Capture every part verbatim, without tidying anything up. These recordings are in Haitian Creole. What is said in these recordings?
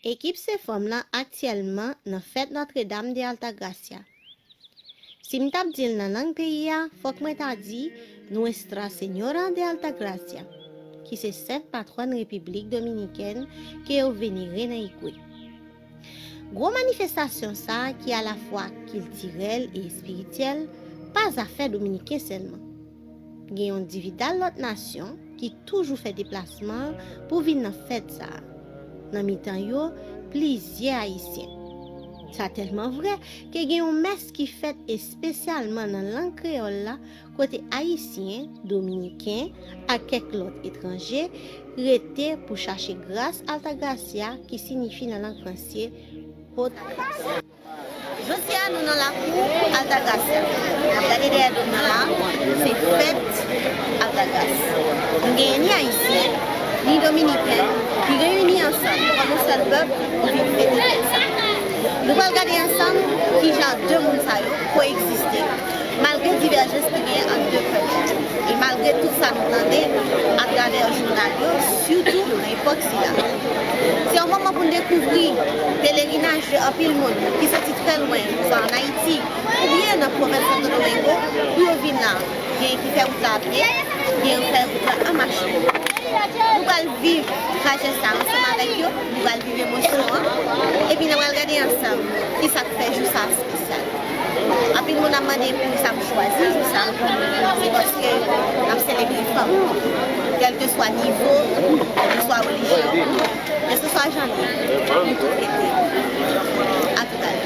Ekip Se Fanm lan aktyèlman nan fèt Notre Dame de Altagracia. Si m t ap di l nan lang peyi a, fòk mwen ta di Nuestra Señora de Altagracia, ki se sent patwòn Repiblik Dominikèn ke yo venere nan Igwe. Gwo manifestasyon sa a ki alafwa kiltirèl e espirityèl pa zafè dominiken sèlman. Gen yon dividal lòt nasyon ki toujou fè deplasman pou vin nan fèt sa a. Nan mitan yo, plizyè Ayisyen. Sa tèlman vrè ke gen yon mès ki fèt espesyalman nan lang kreyòl la, kote Ayisyen, Dominiken ak kèk lòt etranje rete pou chache gras Altagracia, ki siyifi nan lang franse Haute Grâce. Jodi a, nou nan lakou Altagracia. N ap gade dèyè do m nan la, se fèt Altagracia. Nou genyen ni Ayisyen, ni Dominiken ki reyini ansanm kòm yon sèl pèp pou vin fete fèt sa. Nou pral gade ansanm kijan de moun sa yo koegziste, malgre divèjans ki genyen ant de pèp yo. E malgre tout sa nou tande atravè jounal yo, sitou nan epòk sila. Se yon moman pou n dekouvri pelerinaj de anpil moun ki soti trè lwen, swa ann Ayiti oubyen nan pwovens Santo Domingo, pou yo vin la. Gen ki fè wout la a pye, gen ki fè wout la an machin. Nou pral viv trajè sa a ansanm avèk yo, nou pral viv emosyon an, epi n pral gade ansanm kisa k fè jou sa a espesyal. Anpil moun ap mande poukisa m chwazi jou sa a. Se paske n ap selebre fanm. Kèlkeswa nivo, kèlkeswa relijyon, kèlkeswa jan n ye, nou tout rete. A toutalè.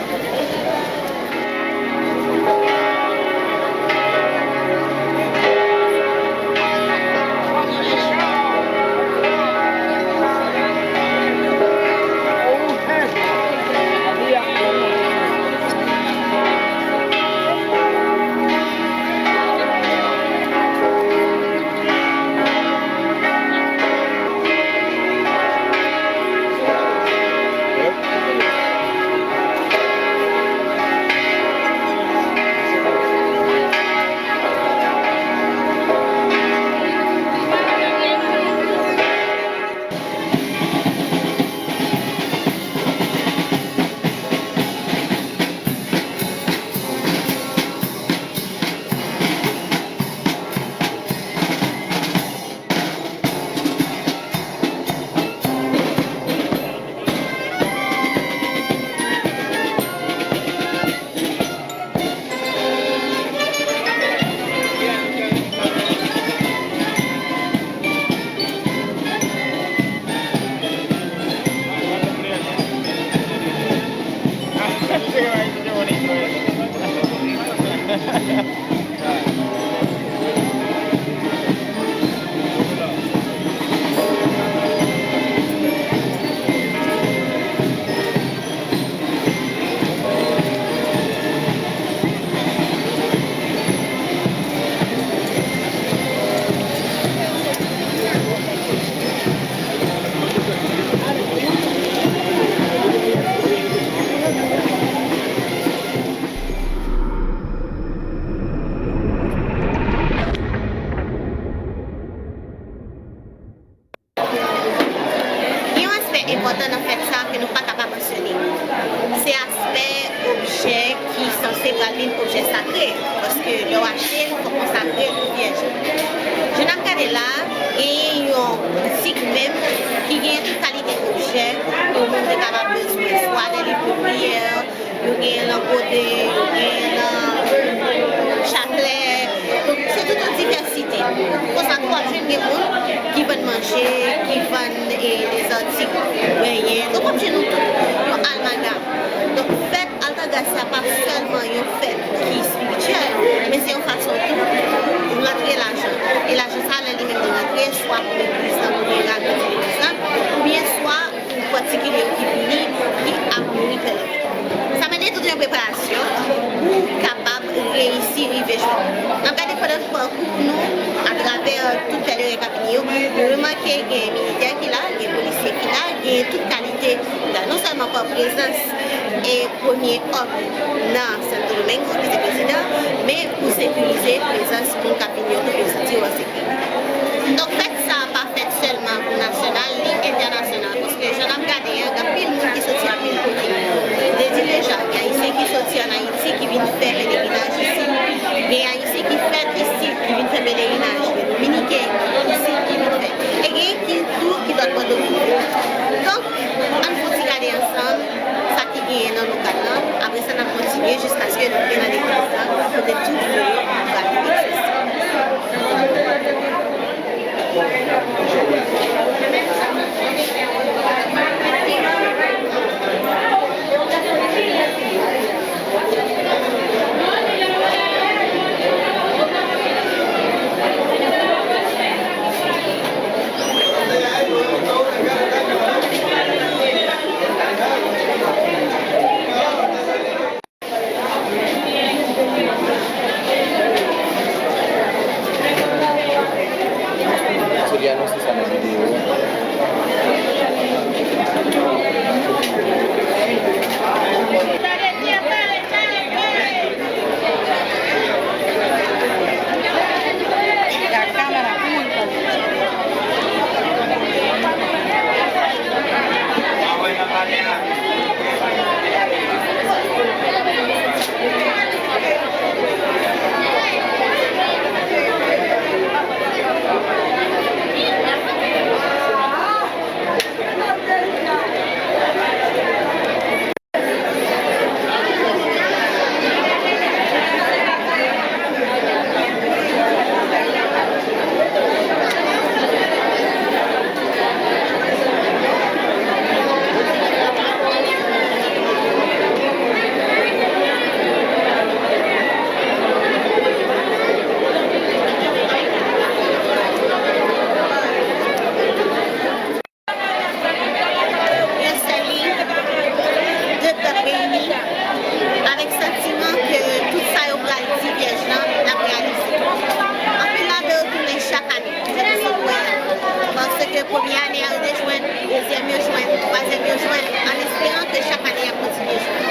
Gen yon aspè enpòtan nan fèt sa a ke nou pa ka pa mansyone. Se aspè objè ki sanse pral vin objè sakre, paske lè w achte l, fòk w konsakre l pou vyèj la. Jan n ap gade la a, genyen yon boutik menm ki genyen tout kalite objè ke yon moun te kapab bezwen, swa de liv de priyè, yo genyen nan gode, yo genyen nan chaplè. Donk, se tout yon divèsite. Konsa tou, w ap jwenn gen moun ki vann manje, ki vann, e, dèzartik, benyen. Donk, w ap jwenn yon tout, yon almagam. Donk, fèt Altagracia pa sèlman yon fèt ki espirityèl, men se yon fason tou pou rantre lajan. E lajan sa a, lè li menm li rantre, swa pou legliz lan, pou li agrandi legliz lan, oubyen swa pou patikilye yo ki vini, ki ap nouri pèleren. Sa mande tout yon preparasyon pou kapab reyisi rive jwenn nou. N ap gade pandan pakou nou atravè tout pèleren k ap vini yo. Nou remake gen militè ki la, gen polisye ki la, gen tout kalite la, non sèlman pa prezans e premye òm nan Santo Domingo, ki se prezidan, men pou sekirize prezans moun k ap vini yo tou, pou yo santi yo an sekirite. Donk, fèt sa a pa fèt sèlman pou nasyonal, li entènasyonal, paske jan n ap gade a, gen anpil moun ki Yon sèl liy, de pèp reyini, avèk santiman ke tout sa yo pral di Vyèj lan, n ap reyalize. Anpil ladan yo tounen chak ane, se pou yo kwè, paske premye ane a, yo te jwenn, dezyèm, yo jwenn, twazyèm, yo jwenn, an esperan ke chak ane, y ap kontinye jwenn.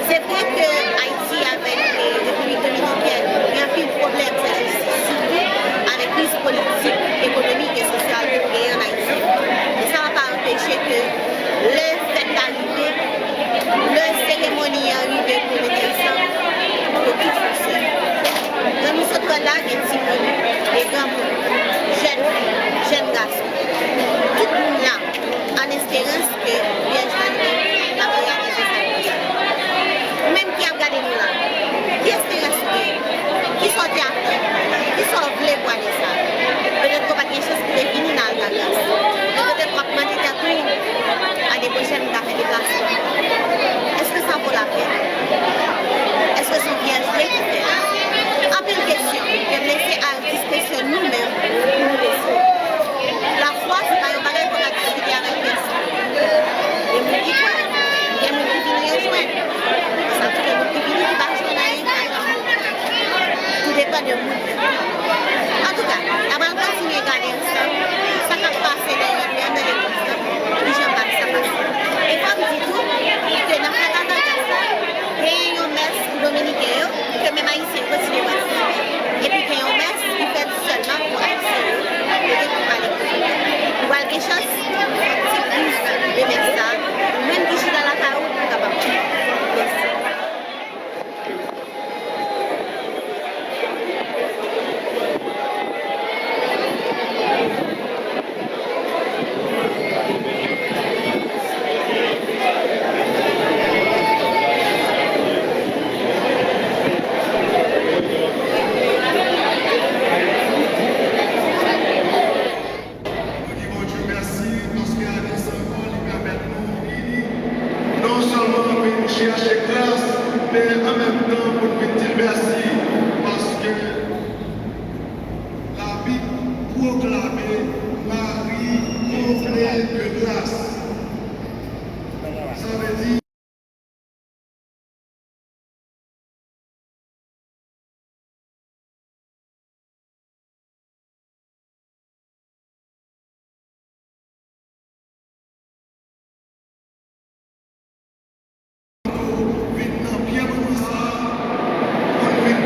Se vre ke Ayiti avèk, eh, Repiblik Dominikèn, gen anpil pwoblèm, se jistis, sitou avèk kriz politik, ekonomik e sosyal ke nou genyen ann Ayiti. Men sa va pa anpeche ke lè fèt la rive, lè seremoni an rive pou mete ansanm, pou tout fonksyone. Jan nou sot wè la, gen timoun, gen granmoun, jèn fi, jèn gason. Tout moun la, an esperans ke Vyèj lan li menm, l ap reyalize sa l vle. Ou menm ki ap gade nou la, ki esperans ou genyen? Kisa w te atann? Kisa w vle pou ane sa? Petèt ke w pa t gen chans pou te vini nan Altagras. Men petèt w ap mande tèt ou, ane pwochèn m ka fè deplasman. Èske sa vo lapèn? Èske se yon Vyèj vre ki fè l? Anpil kesyon ke m lese atis kesyon nou menm pou nou lese. Lafwa, se pa yon bagay pou w ka diskite avèk pèsonn. Gen moun ki kwè, gen moun ki vini yo jwenn. Sa tou, gen moun ki vini ki pa jwenn anyen, ki pa jwenn anyen. Tou depann de moun nan. Antouka, n ap pral kontinye gade ansanm sa k ap pase dèyè, dèyè legliz lan, kijan bagay sa pase. E fò m di tou ke nan fèt Altagras la, genyen yon mès pou dominiken yo, ke menm ayisyen yo kontinye patisipe. Epi gen yon mès ki fèt sèlman pou ayisyen yo, kote pou pale kreyòl. Nou pral gen chans fè yon ti plis de mès sa, ou menm ki chita lakay ou, ou kapab tande. Mèsi. Nou di Bondye mèsi paske ane sa ankò li pèmèt nou vini non sèlman vin chèche gras, men an menm tan pou n vin di l mèsi paske Labib pwoklame Mari konble de gras. Sa vle di, vin nan pye moman sa a, pou n vin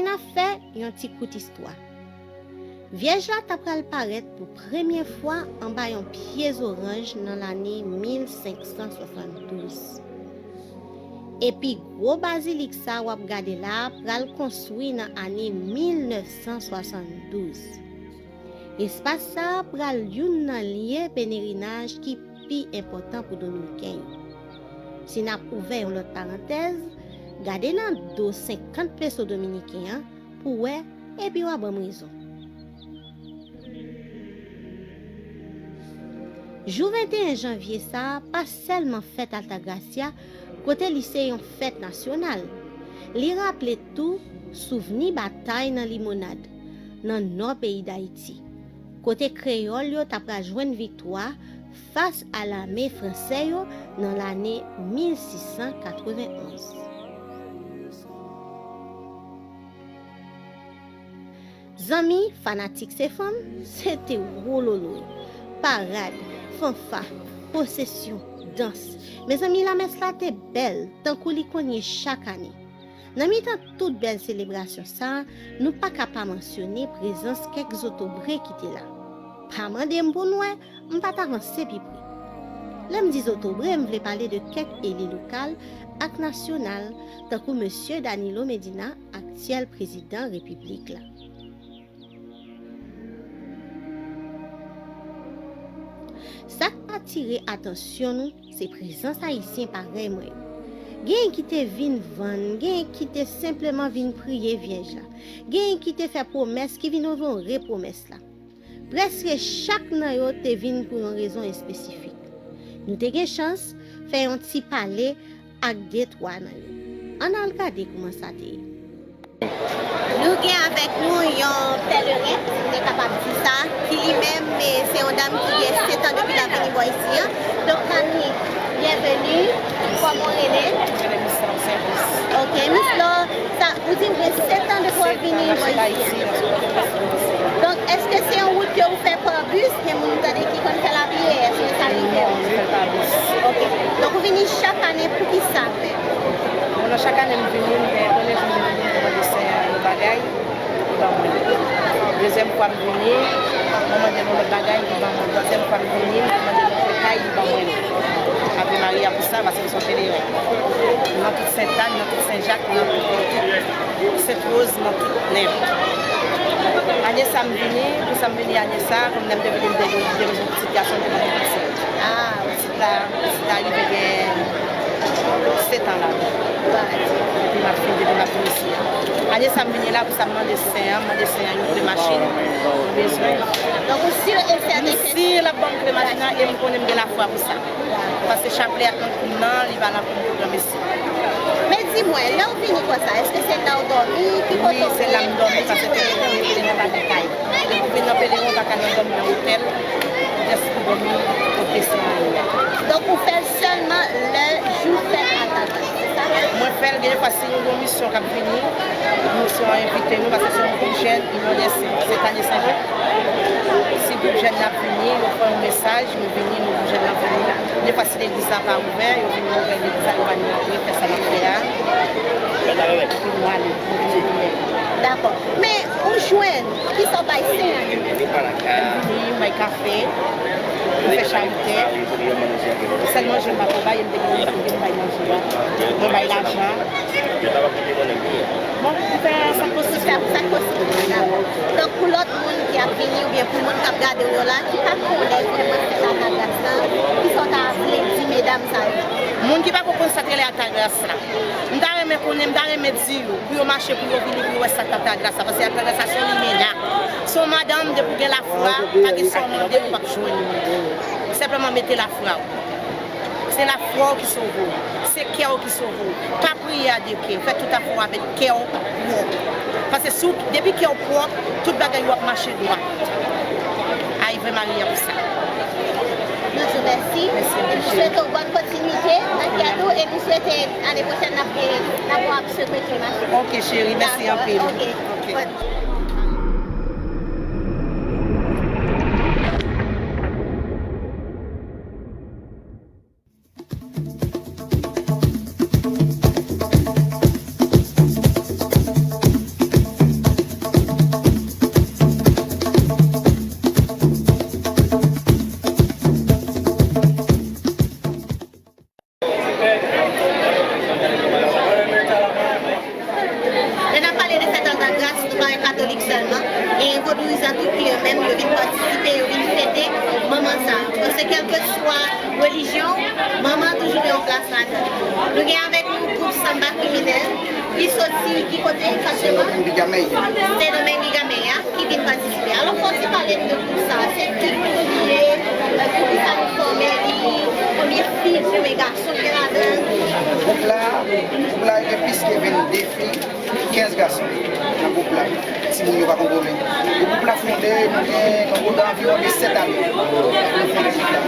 N ap fè yon ti kout istwa. Vyèj la ta pral parèt pou premye fwa anba yon pye zoranj nan lane mil senk san swasanndouz. Epi gwo bazilik sa w ap gade la a pral konstwi nan ane mil nèf san swasanndouz. Espas sa a pral youn nan lye pelerinaj ki pi enpòtan pou Dominiken yo. Si n ap ouvè yon lòt parantèz, gade nan do senkant peso dominiken an pou w wè, epi w a ban m rezon. Jou venteyen janvye sa a pa sèlman fèt Altagracia, kote li se yon fèt nasyonal. Li raple tou souvni batay nan Limonad, nan nò peyi Dayiti, kote kreyòl yo ta pral jwenn viktwa fas a lame fransè yo nan lane mil sis san katrevenonz. Zanmi fanatik se fanm, se te wololoy, parad, fanfa, pwosesyon, dans. Mezanmi, lamès la te bèl, tankou li konn ye chak ane. Nan mitan tout bèl selebrasyon sa a, nou pa ka pa mansyone prezans kèk zotobre ki te la. Pa mande m pou n wè, m pa t avanse pi pre. Lè m di zotobre, m vle pale de kèk eli lokal ak nasyonal, tankou Mesye Danilo Medina, aktyèl prezidan repiblik la. Sa k atire atansyon nou, se prezans ayisyen parèy mwen yo. Genyen ki te vin vann, genyen ki te senpleman vin priye Vyèj la, genyen ki te fè pwomès ki vin onore pwomès la. Prèske chak nan yo te vin pou yon rezon espesifik. Nou te gen chans fè yon ti pale ak de twa nan yo. Ann al gade kòman sa te ye. Nou gen avèk nou yon pèleren, si nou te kapab di sa, ki li menm, e, se yon dam ki gen sèt an depi l ap vini bò isi an. Donk, Mami, byenveni. Kòman w rele? Mwen rele Miss Love Saint-Louis. Ok, Miss Love, sa, ou di w gen sèt an depi w ap vini bò isi an. Donk, èske se yon wout ke ou fè pa bis, gen moun ou tande ki konn fè l a pye, èske sa rive w? Non, m fè l pa bis. Ok. Donk, ou vini chak ane, poukisa menm? Bon, nan chak ane m vini, m gen premye jou m vini, m mande Seyè a yon bagay, li ban mwen l. Dezyèm fwa m vini, mwen mande l yon lòt bagay, li ban mwen l. Twazyèm fwa m vini, mwen mande l yon lòt bagay, li ban mwen l. Ave Maria pou sa, paske m se yon pèleren. Nan tout Sentàn, nan tout Sen Jak, nan tout, tout Sent Woz, nan tout Nèf. Ane sa m vini, pou sa m vini ane sa, kòm lè m te vini, m te gen, m te gen yon pitit gason, m te gen yon pitit. Ah, pitit la, pitit la rive gen sèt an la. Epi m ap fin, depi m ap vin isi a. Ane sa m vini la, pou sa m mande Sen an, m mande Sen an yon kle machin, m bezwen. Donk, ou si e sèten ke si l ap ban m kle machin nan, e m konnen m gen lafwa pou sa. Paske chaplè ak nan koum nan, li pa nan koum pwogram isi. Men di mwen, lè w vini konsa, èske se la w dòmi? Ki kote w rete? Wi, se la m dòmi, paske pèleren, pèleren pa gen kay. Depi w vin nan pèleren, w pa ka nan dòmi nan otèl, jis pou dòmi kote se an ye a. Donk, ou fè l sèlman lè jou fèt Altagracia, se sa? Mwen fè l, gen de fwa, si nou gen yon misyon k ap vini, nou se yon envite nou, paske se yon gwoup jèn, Inyon dè Sen, Sentàn e Sen Jak. Si gwoup jèn nan ap vini, yo fè yon mesaj, yo vini, nou gwoup jèn nan vini. De fwa, si legliz la pa ouvè, yo vin ouvè legliz la, yo ba nou rantre, fè sa n ap fè a. Epi nou ale, nou vini. Dakò. Men, ou jwenn, kisa w bay Sen an? Mwen vini, m bay kafe, m fè charite. Sèl manje m pa ko bay, m te gen yon moun ki bay manje a. Mwen bay lajan. Bon, m fè sa k posib. Ou fè sa k posib. Dakò. Donk, pou lòt moun ki ap vini oubyen pou moun k ap gade w yo la, ki pa konnen vrèman fèt Altagracia, kisa w ta vle di medam sa yo? Moun ki pako konn sa k rele Altagracia la, m ta renmen konnen, m ta renmen di yo, pou yo mache, pou yo vini, pou yo wè sa k Altagracia, paske Altagracia se yon limena. Se yon madanm, depi w gen lafwa, pa gen sa w mande, ou p ap jwenn li. Senpleman mete lafwa w. Se lafwa w ki sove w. Se kè w ki sove w. Pa priye a de kè. Fè tout afè w avèk kè w pwòp. Paske si w, depi kè w pwòp, tout bagay yo ap mache dwat. Ave Maria pou sa. Nou di w mèsi. Mèsi anpil, cheri. E nou swete w bòn kontinite nan kè tou. E nou swete ane pwochèn n ap gen, n ap wè w ap sekwe kè machin. Ok, cheri. Mèsi anpil. Dakò, ok. Ok. Nou pa wè katolik sèlman, genyen vodouyizan tou ki yo menm yo vin patisipe, yo vin fete manman sa. Paske kèlkeswa relijyon, manman toujou gen yon plas ladan. Nou gen avèk nou gwoup Sanba Kriminèl ki soti ki kote egzakteman? Sendomeng Bigamèy. Sendomeng Bigamèy a, ki vin patisipe. Alò, fò w ti pale n de gwoup sa a. Se ki gwoup li ye, poukisa nou fòme li, konbyen fi, konbyen gason ki gen ladan l? Gwoup la, gwoup la gen plis ke vennde fi, kenz gason nan gwoup la. Timoun yo pa kontwole. Gwoup la fonde, nou gen, nou gen anviwon de sèt ane. Nou fonde gwoup la.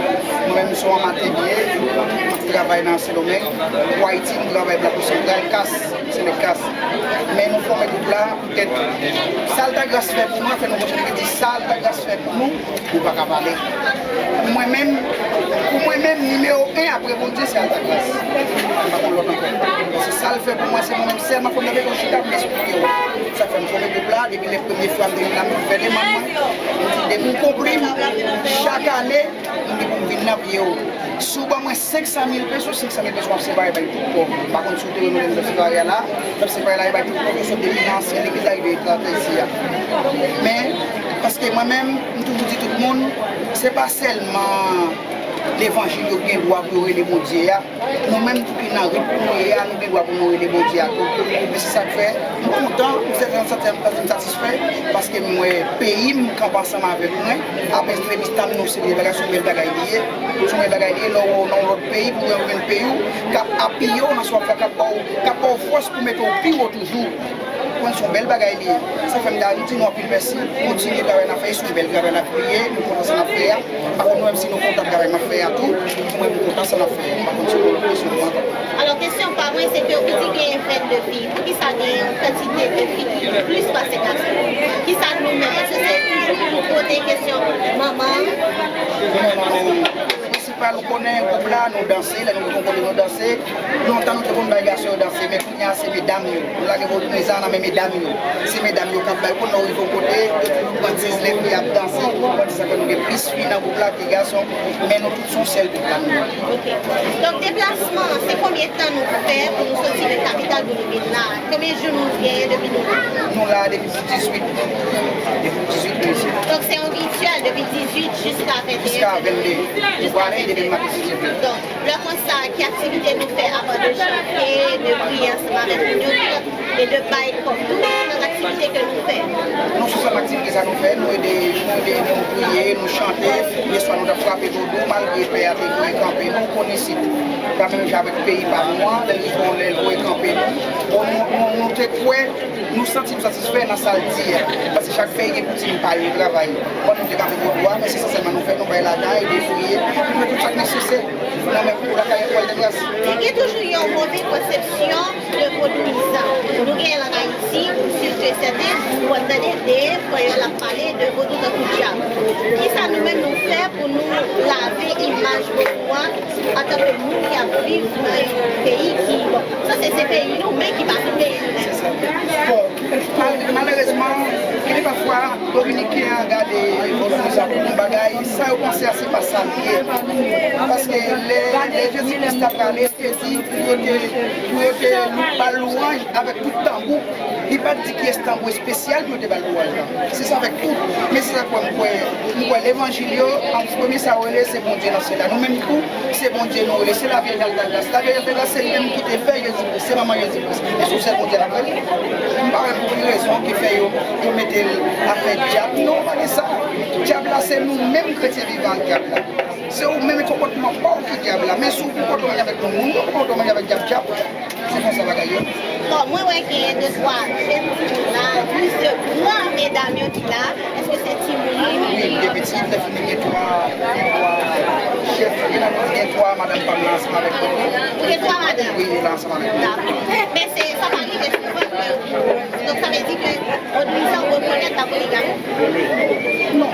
Mwen menm, m se yon amatè m ye, m ap travay nan Sendomeng. Pou Ayiti, m travay Plato Santral, kas, se nèg kas. Men nou fòme gwoup la, poutèt sa Altagras fè pou nou, fè nou kontinye di sa Altagras fè pou nou, nou pa ka pale. Pou mwen menm, pou mwen menm, nimewo en apre Bondye, se Altagras. M pa konn lòt ankò. Se sa l fè pou mwen, se mwen menm sèlman, fò m leve yon chita pou m esplike w. Sa fè m fòme gwoup la, depi lè premye fwa m te vin la, m fè demann mwen. M di, depi w konpli m, chak ane, m di pou m vin nan pye w. Si w ban mwen senk san mil peso, senk san mil peso m ap separe bay tout pòv. M pa konn si w te wè nou lè n t ap separe a la, n t ap separe la bay tout pòv yo sot depi nan ansyen legliz la rive trante isi a. Men, paske mwen menm, m toujou di tout moun, se pa sèlman levanjil yo ki gen dwa pou yo rele Bondye a. Nou menm tou ki nan rit pou nou ye a, nou gen dwa pou nou rele Bondye a tou. Men se sa k fè, m kontan, m sèten, sèten, m satisfè, paske m wè peyi m kanpe ansanm avèk mwen. Apre Entrevista m, nou se de bagay, se yon bèl bagay li ye. Se yon bèl bagay li ye, lè w nan yon lòt peyi, pou w jwenn peyi w, k ap apiye w nan sa w ap fè, k ap ba w, k ap ba w fòs pou mete w pi wo toujou. Konn se yon bèl bagay li ye. Sa fè m ta di nou anpil mèsi. Kontinye travay n ap fè, e se yon bèl travay n ap fè, nou kontan sa n ap fè a. Pa konn nou menm si nou kontan travay n ap fè a tou, mwen m kontan sa n ap fè a. Pa konn si nou lòt kesyon pou mwen. Alò, kesyon pa mwen, se ke ou di genyen vennde fi. Poukisa genyen yon kantite de fi ki plis pase gason? Kisa nou menm? Èske se toujou pou nou pote kesyon manman? Non, non, non. Prensipal, ou konnen gwoup la, nou danse, lè nou rive yon kote nou danse. Lontan nou te konn bay gason yo danse, men kounye a se medam yo. Nou lage vodouyizan nan men medam yo. Se medam yo k ap bay. Kounye a w rive yon kote, yo toujou pran diz lè fi ap danse, pran diz sa fè nou gen plis fi nan gwoup la ke gason, men nou tout se yon sèl gwoup la nou ye. Ok. Donk, deplasman an, se konbyen tan nou fè pou nou soti nan kapital pou nou vin la? Konbyen jou nou genyen depi nou la? Nou la depi dizuit. Depi dizuit nou isit. Donk, se yon rityèl depi dizuit jiska venteyen. Jiska vennde. Jiska vennde. Depi maten, si Dye vle. Donk, lè konsa, ki aktivite nou fè avan de chante, de priye ansanm avèk moun yo, e de bay kòb tou, se yon aktivite ke nou fè? Non, se sèl aktivite sa nou fè. Nou ede, nou ede moun priye, nou chante, yèswa nou t ap frape vodou, malgre pè a te voye kanpe nou, ou konn isit pa menm jan avèk peyi pa nou an, lè li voye, lè l voye kanpe nou. Bon, nou, nou, nou te kwè, nou santi nou satisfè nan sa l di a, paske chak peyi gen koutim pa yo, travay. Bon, nou te kanpe vodou a, men se sa sèlman nou fè, nou bay ladan, ede priye, nou fè tout sa k nesesè nan men pou lakay pou Altagras. Men gen toujou yon move pèsepsyon de vodouyizan. Nou genyen l ann Ayiti, sirtou e sèten, ou ap tande de kreyòl ap pale de vodou tankou dyab. Kisa nou menm nou fè pou nou lave imaj vodou a antanke moun k ap viv nan yon peyi ki, bon, sanse se peyi nou, men ki pa vin peyi nou? Se sa. Bon, mal-, malerezman, gen de pafwa, Dominiken an gade vodou sa pou yon bagay, sa yo panse a se pa sa li ye. Paske lè, lè Jezi Kris t ap prale, te di pou yo te, pou yo te lou-, ba l lwanj avèk tout tanbou. Li pa t di kiyès tanbou espesyal pou yo te ba l lwanj lan. Se sa avèk tout. Men se sa k fè m kwè, m kwè levanjil yo, an premye sa yo rele se Bondye nan syèl la. Nou menm tou, se Bondye nou rele. Se Lavyèj Altagras. Lavyèj Altagras se li menm ki te fè Jezi Kris. Se manman Jezi Kris. E se yon sèl Bondye n ap rele. M pa wè pou ki rezon ki fè yo, yo mete l afè dyab. Non, pa gen sa. Dyab la, se nou menm kretyen vivan ak dyab la. Se ou menm e konpòtman pa w ki dyab la. Men si w konpòte w menm avèk moun, moun yo konpòte w menm avèk dyab, dyab. Se konsa bagay yo. Bon, mwen wè genyen de twa jèn timoun la, plis de gran medam yo ki la. Èske se timoun yo? Wi, m gen pitit, lè fini gen twa, gen twa chèf, gen nan, gen twa madanm pa m la ansanm avèk mwen. Ou gen twa madanm? Wi, yo la ansanm avèk mwen. Dakò. Men se, sa pa rive souvan ke, donk sa vle di ke vodou sa ou rekonèt la poligami? Non.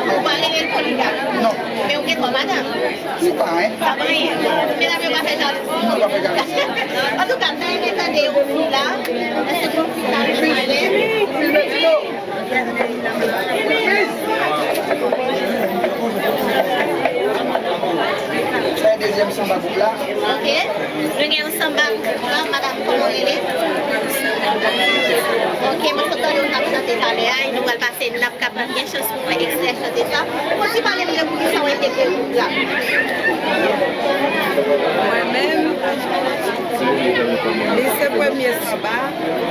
Ou pa rele l poligami? Non. Men ou gen twa madanm? Se pa anyen. Sa pa anyen. Medam yo pa fè jalouzi. Non, yo pa fè jalouzi. Antouka, m ta renmen tande yon fi la. Èske se yon fi k ap pale? Sa e dezyèm sanba gwoup la. Ok. Nou gen yon sanba gwoup la, madanm, kòman w rele? Ok, mwen Talè a, e nou pral pase, n ap kapab gen chans pou fè ekstrè chante sa. Ou ti pale nou de poukisa w entegre gwoup la? Mwen menm, li se premye sanba,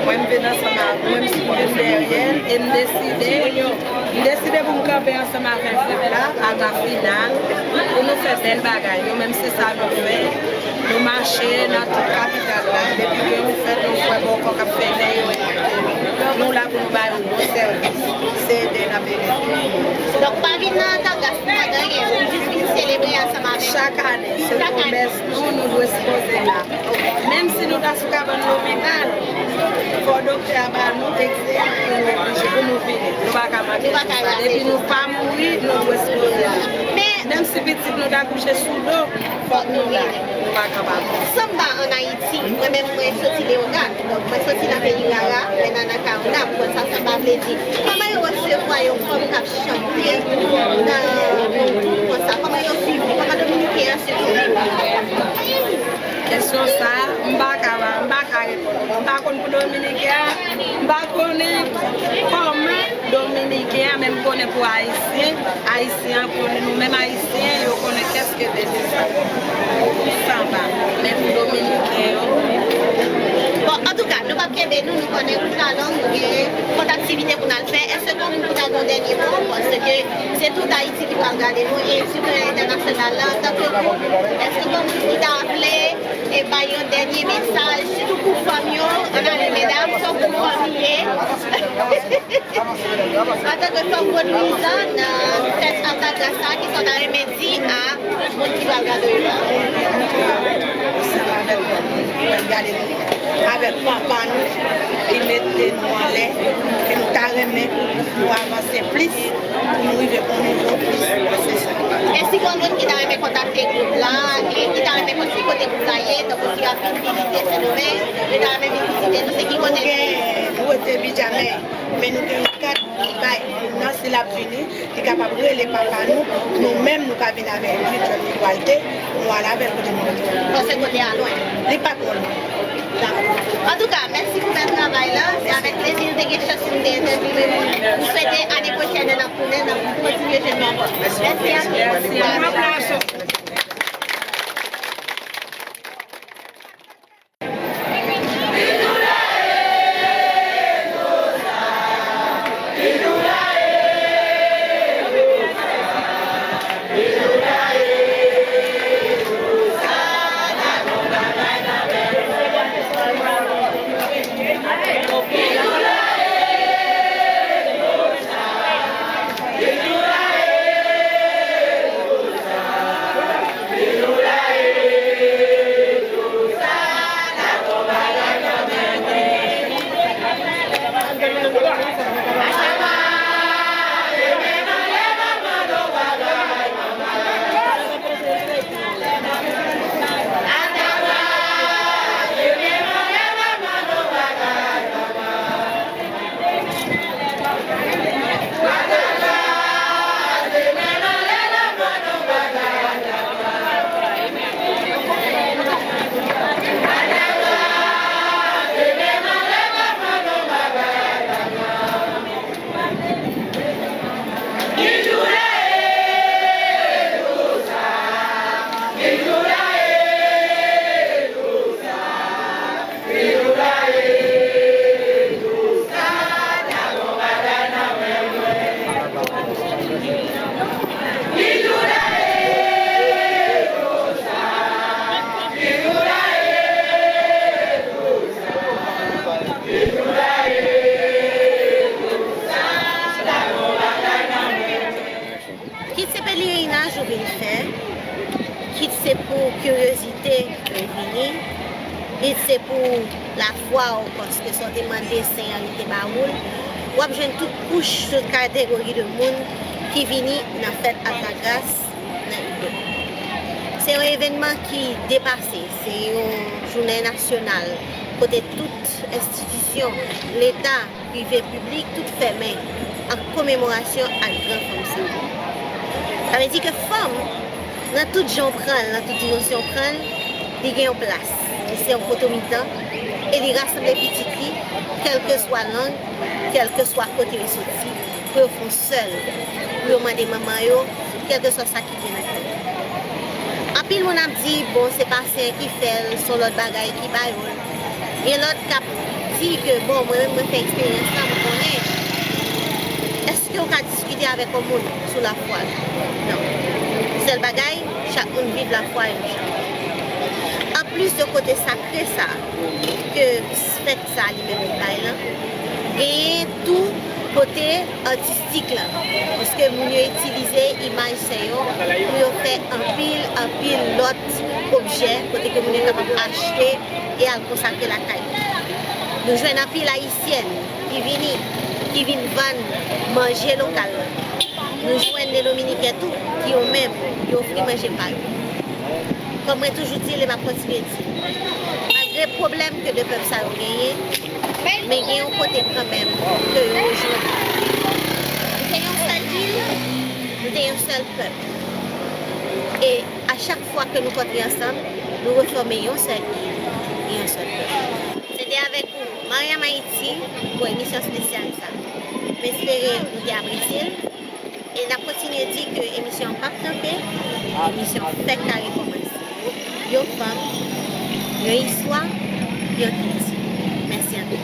mwen m vin ansanm avè l, mwen m sou youn dèyè l, e m deside, m deside pou m kanpe ansanm avèk gwoup la ata final, pou nou fè bèl bagay. Nou menm se sa nou fè. Nou mache nan tout kapital la. Depi gen yon fèt, nou fè bòkò k ap fete yo. Nou la pou nou ba yo bon sèvis. Se ede n ap ede. Donk, pa vin nan Altagrace pou mande anyen, nou jis vin selebre ansanm avèk. Chak ane, se pwomès nou, nou dwe sipoze la. Menm si nou ta sou kabann lopital, fò doktè a ba nou egze pou nou oblije, pou nou vini. Nou pa ka manke sa. Depi nou pa mouri, nou dwe sipoze la. Menm si pitit nou ta kouche sou do, fòk nou la, nou pa kapab. Sanba ann Ayiti, mwen menm mwen soti Leyogàn, donk mwen soti nan peyi Rara, mwen nan nan Kaouna, m konn sa sanba vle di. Kòman yo resevwa yon fanm k ap chante nan yon gwoup konsa? Kòman yo viv li? Kòman Dominiken an soti li? Kesyon sa, m pa ka, m pa ka reponn. M pa konn pou Dominiken an, m pa konnen kòman Dominiken an, men m konnen pou Ayisyen. Ayisyen an konnen, nou menm Ayisyen, yo konnen kèske te di sa. Sanba. Men pou Dominiken yo. Bon, antouka, nou p ap kenbe nou, nou konnen wout la long, nou gen kòt aktivite pou n al fè. Èske gen moun ki ta gen yon dènye mo? Paske se tout Ayiti ki pral gade nou, e sitou entènasyonal la, antanke gwoup, èske gen moun ki ta vle e bay yon dènye mesaj, sitou pou fanm yo, ann ale medam, se yon gwoup fanm li ye. Antanke fanm Wodmizan nan fèt Altagrace sa, kisa w ta renmen di a moun ki pral gade w yo la? Avèk papa nou, li mete nou anlè, ke nou ta renmen pou nou avanse plis, pou nou rive yon nivo plis pase sa. E si gen moun ki ta renmen kontakte gwoup la, e ki ta renmen konn ki kote gwoup la ye, tankou si y ap vin vizite Sendomeng, yo ta renmen vin vizite nou, se ki kote nou ye? Nou rete Bidjamèy, men nou gen yon kat ki bay moun nan, si l ap vini, li kapab rele papa nou, nou menm nou ka vin avè l, li jwenn li pou al te, nou al avè l kote nou rete. Bon, se kote a lwen? Li pa twò lwen. Dakò. Antouka, mèsi pou bèl travay la. Se avèk plezi nou te gen chans pou nou te entèvyouwe moun. Nou swete ane pwochèn n ap tounen, n ap kontinye jwenn nou ankò. Mèsi anpil. Mèsi. Kit se pelerinaj ou vin fè, kit se pou kiryozite ou vini, kit se pou lafwa w, paske sa w te mande Senyè a, li te ba ou l, w ap jwenn tout kouch, tout kategori de moun ki vini nan fèt Altagrace nan Ido. Se yon evènman ki depase, se yon jounen nasyonal kote tout enstitisyon, Leta, prive, piblik, tout fèmen an komemorasyon ak gran fanm Sendomeng. Sa vle di ke fanm, nan tout jan w pran l, nan tout dimansyon w pran l, li gen yon plas. Li se yon poto mitan e li rasanble pitit li kèlkeswa lang, kèlkeswa kote yo soti, pou yo fè yon sèl, pou yo mande manman yo, kèlkeswa sa ki gen nan kè yo. Anpil moun ap di, bon, se pasyen ki fè l, se yon lòt bagay ki ba yo l. Gen lòt k ap di ke, bon, mwen menm mwen fè eksperyans la, mwen konnen. Èske w ka diskite avèk yon moun sou lafwa l? Non. Sèl bagay, chak moun viv lafwa yon jan. Anplis de kote sakre sa ke fèt sa li menm li bay lan, genyen tou kote atistik lan, paske moun yo itilize imaj sen yo pou yo fè anpil, anpil lòt objè kote ke moun yo kapab achte e al konsakre lakay yo. Nou jwenn anpil ayisyèn ki vini, ki vin vann manje lokal lan. Nou jwenn de Dominiken tou, ki yo menm, yo ofri manje pa yo. Kòm mwen toujou di l e m ap kontinye di, malgre pwoblèm ke de pèp sa yo genyen, men gen yon kote kanmenm ke yo rejwenn. Nou te yon sèl vil, nou te yon sèl pèp. E a chak fwa ke nou kontre ansanm, nou refòme yon sèl vil e yon sèl pèp. Se te avèk ou, Mariam Haïti, pou emisyon espesyal sa. M espere nou te apresye l. E n ap kontinye di ke emisyon an p ap kanpe, emisyon an fèk ka rekòmanse. Yon fanm, yon istwa, yon kilti. Mèsi anpil.